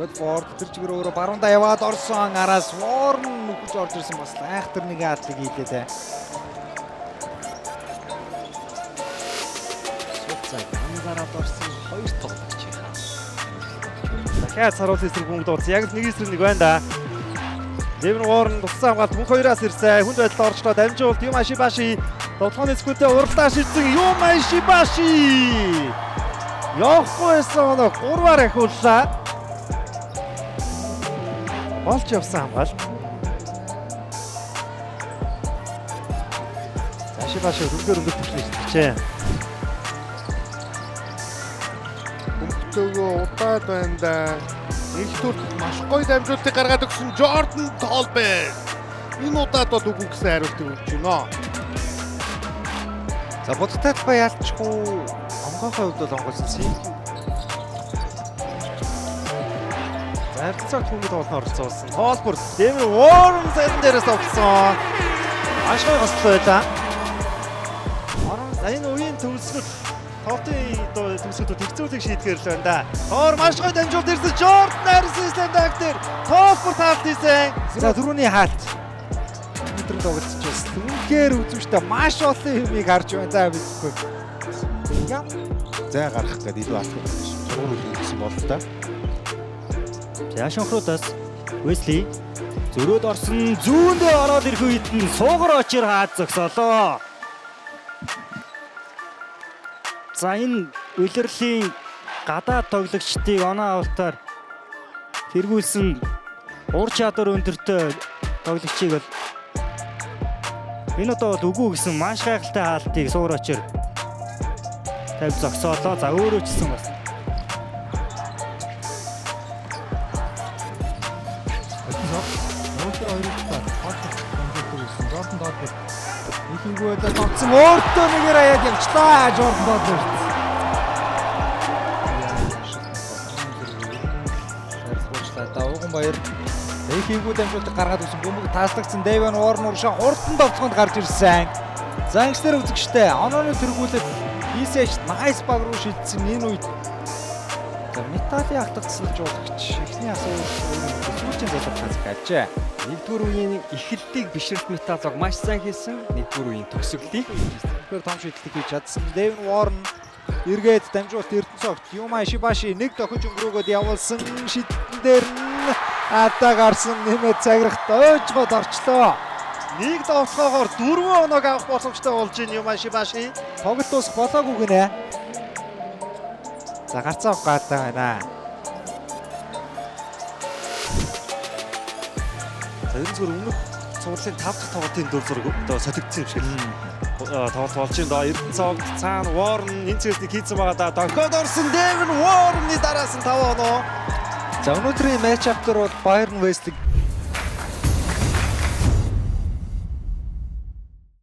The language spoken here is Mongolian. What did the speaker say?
Брэдфорд тэр чигээр өөрөө баруундаа яваад орсон. Араас Уорн нөхөж орж ирсэн, бас айхтар нэг хаалтлыг хийлээ дээ. Сул цаг анзаараад орсон хоёр тоглогчийнхаа. Дахиад саруулын эсрэг бөмбөг дуудсан. Яг л нэг эсрэг нэг байна да. Дэвен Уорн туссан хамгаалт мөнх хоёроос ирсэн. Хүнд байдалд орчлоо. Дамжуулт Юма Шибаши. Довтлооны цэцгүүтэй уралдаа шилжсэн Юма Шибаши. Явахгүй байсан оноо 3-аар ахиуллаа. Болж явсан хамгаалт. За, Шибаши өргөөр өндөр түвшний шилжчихээ. Бөмбөгтөөгөө удаад байна да. Нэгдүгээр маш гоё дамжуултыг гаргаад өгсөн Jordan Tolbert. Энэ удаад бол үгүй гэсэн хариултыг өгч байна. За, будагтай талбай ялчихгүй онгойхой хувьд бол онгойсон син. За, харилцааг түүний тоглолтод оролцуулсан. Тоолбор Дэвен Уорн цайдан дээрээс тоглосон. Маш гоё гослоо байлаа. За, энэ үеийн төгсгөл, тоглолтын төгсгөл тэгцүүлэг шийдэхээр л байна да. Тоор маш гоё дамжуулт ирсэн. Жордан Харрисын slam dunk дээр Тоолбор таалт хийсэн. За, түрүүний хаалт өнөөдөр тоглолцож байсан. Үнэхээр үзүүштэй маш олон юмыг харж байна. За, мэдгүй. Ям Зай гаргах гэдэг илүү алхах биш. Зургуул үлдсэн бол л да. За, Шонхруудаас Wesley зөрөөд орсон, зүүндээ ороод ирэх үед нь суугар очир хаад зогсоолоо. За, энэ улирлын гадаад тоглогчдыг оноо авалтаар тэргүүлсэн ур чадвар өндөртэй тоглогчийг бол энэ удаа бол үгүй гэсэн маш гайхалтай хаалтыг суугар очир тавь зогсоолоо. За, өөрөө ч гэсэн бас Өнөөдөр хоёр удаа тоглох дамжуулдаг байсан. Jordan Tolbert нэг хийгүү байлаа тогтсон. Өөртөө нэгээр хаяад явчлаа. Jordan Tolbert. Харилцуулчлаа. Да, Ууган баяр нэг хийгүү дамжуулдаг гаргаад өгсөн бөмбөг тааслагдсан. Дэвен Уорн уршаа хурдан довтлогонд гарч ирсэн. За, ингэснээр үзэгчтэй онооны тэргүүлэлт BCH Nice баг руу шилжсэн энэ үед. За, металлын ахлах тасалжуулагч эхний асуулт өөр сүүлийн залуу захиалжээ. Нэгдүгээр үеийн эхлэлийг бишрэлт металлог маш сайн хийсэн. Нэгдүгээр үеийн төгсгөлийг Тэгэхээр том шийдлийг хийж чадсан. Дэвен Уорн эргээд дамжуулт Эрдэнэцогт Юма Шибаши нэг дохиж өнгөрөөгөөд явуулсан, шидтэн дээр нь алдаа гарсан, нэмээд цаграхт ойжгоод орчлоо. Нэг довтлоогоор дөрвөн оноог авах боломжтой болж байна Юма Шибаши. Тоглолт дуусах болоогүй гинэ. За, гарцаа авах гаатай байна. За, ер нь зүгээр өмнөх цувралын 5 дахь тоглолтын дүр зураг одоо солигдсон юм шиг л тоглолт болж байна доо. Эрдэнэ цогт цаана Уорн энэ цэгт хийцэн байгаа да. Дохиод орсон Дэвен Уорны дараас нь 5 оноо. За, өнөөдрийн match up дээр бол Bayern Wesley